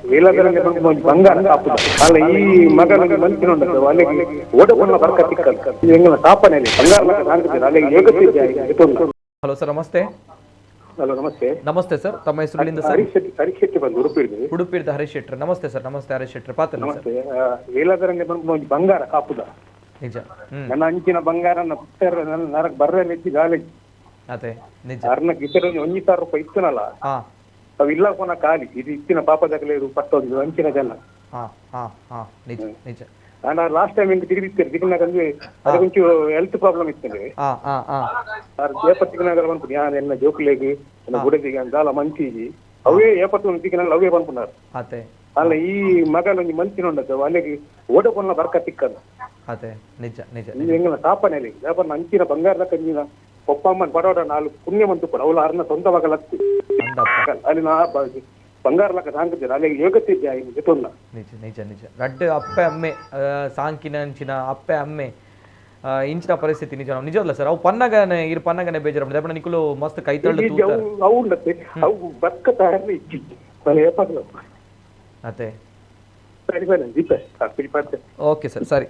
ಲೀಲಾಧರನೇ ಪನ್ಪುನ ಒಂಜಿ ಬಂಗಾರ ಕಾಪುದ ಅಲ್ಲ. ಈ ಮಗನ ಒಂಜಿ ಮಂಚಿನ ಉಂಡತ್ತೆ, ಅಲೆಗ್ ಓಡಪುನ ಬರ್ಕ ತಿಕ್ಕಲ್. ಎಂಗಲ ತಾಪನೆಲೆ ಬಂಗಾರ ಲಕ್ಕ ಸಾಂಕುಜೆರ್, ಅಲೆಗ್ ಯೋಗತೆ ಎತ್ತೊಂದ. ಹಲೋ ಸರ್, ನಮಸ್ತೆ. ಹಲೋ, ನಮಸ್ತೆ. ನಮಸ್ತೆ ಸರ್, ತಮ್ಮ ಹೆಸರು ಎಲ್ಲಿಂದ ಸರ್? ಹರೀಶ್ ಶೆಟ್ಟಿ, ಹರೀಶ್ ಶೆಟ್ಟಿ ಬಂದು ಉಡುಪಿಡ್ದು. ಉಡುಪಿದ ಹರೀಶ್ ಶೆಟ್ರ್, ನಮಸ್ತೆ ಸರ್. ನಮಸ್ತೆ ಹರೀಶ್ ಶೆಟ್ರ್, ಪಾತ್ರ ಸರ್. ನಮಸ್ತೆ. ಲೀಲಾಧರನೇ ಪನ್ಪುನ ಒಂಜಿ ಬಂಗಾರ ಕಾಪುದ. ನಿಜ ಹ್ಮ್ ನನ್ನ ಅಂಚಿನ ಬಂಗಾರನ ಪುಟ್ಟೆರ ನನ್ನ ನರಕ್ ಬರ್ರೆ ಮೆಚ್ಚಿ ಗಾಲಿ. ಅದೇ ನಿಜ. ಅರ್ನ ಗಿಸರ 1000 ರೂಪಾಯಿ ಇತ್ತನಲ್ಲ, ಅವು ಇಲ್ಲ ಕೊನ ಖಾಲಿ. ಇದು ಇತ್ತಿನ ಪಾಪದಗಲೇ ಪಟ್ಟೊಂದು ಅಂಚಿನ ಜನ. ಹಾ ಹಾ ಹಾ ನಿಜ ನಿಜ. ನಾನು ಲಾಸ್ಟ್ ಟೈಮ್ ಹಿಂಗ್ ತಿರುಗಿತ್ತೇನೆ, ತಿರುಗಿನಾಗ ಅಂದ್ರೆ ಅದಕ್ಕೊಂಚು ಹೆಲ್ತ್ ಪ್ರಾಬ್ಲಮ್ ಇತ್ತಂದ್ರೆ. ಹಾ ಹಾ ಹಾ ಆರ್ ಏಪ ತಿಕ್ಕಿನಾಗ ಪನ್ಪುನಿ ಯಾನ್ ಎನ್ನ ಜೋಕುಲೆಗ್, ಎನ್ನ ಬುಡದಿಗೆ ದಾಲ ಮಂಚಿಜಿ. ಅವೇ ಏಪತ್ತು ತಿಕ್ಕಿನಾಗ ಅವೇ ಪನ್ಪುನಾರ್. ಅದೇ. ಅಲ್ಲ, ಈ ಮಗನ ಒಂಜಿ ಮಂಚಿನ ಉಂಡತ್ತೆ, ಅಲೆಗ್ ಓಡಪೊನ್ನ ಬರ್ಕ ತಿಕ್ಕಲ್ಲ. ಅದೇ ನಿಜ ನಿಜ. ಎಂಗಲ ತಾಪನೆಲೆ ಯಾಪನ್ನ ಅಂಚಿನ ಬಂಗಾರದ ಕಂಜಿನ ಪೊಪ್ಪಮ್ಮನ್ ಬಡವಡ ನಾಲ್ ಪುಣ್ಯ ಮಂತು ಪಡ. ಅವಳು ಅರ್ನ ಸ್ವಂತ ಮಗಳತ್ತು. ಅಂದಪ್ಪ. ಅಲ್ಲಿ ನಾ ಬಂಗಾರ ಲಕ್ಕ ಸಾಂಕುಜೆರ್, ಅಲೆಗ್ ಯೋಗತೆ ಎತ್ತೊಂದ. ನಿಜ ನಿಜ ನಿಜ. ರಡ್ಡ್ ಅಪ್ಪೆ ಅಮ್ಮೆ, ಸಾಂಕಿನ ಅಂಚಿನ ಅಪ್ಪೆ ಅಮ್ಮೆ, ಇಂಚಿನ ಪರಿಸ್ಥಿತಿ ನಿಜ ನಿಜವಲ್ಲ ಸರ್. ಅವು ಪನ್ನಗನೆ, ಇರ್ ಪನ್ನಗನೆ ಬೇಜಾರು. ದಾಯೆ ನಿಕುಲು ಮಸ್ತ್ ಕೈತಳ್ಳು ತೂತಾರ. ಅವು ಅವು ಉಂಡತ್ತೆ, ಅವು ಬರ್ಕ ತಯಾರಿ ಇಜ್ಜಿ ಬಲೆ ಏಪಗ್ಲ. ಅದೇ. ಸರಿ, ಬಲೆ ದೀಪ ಪಿಡಿಪಾತೆ. ಓಕೆ ಸರ್, ಸರಿ.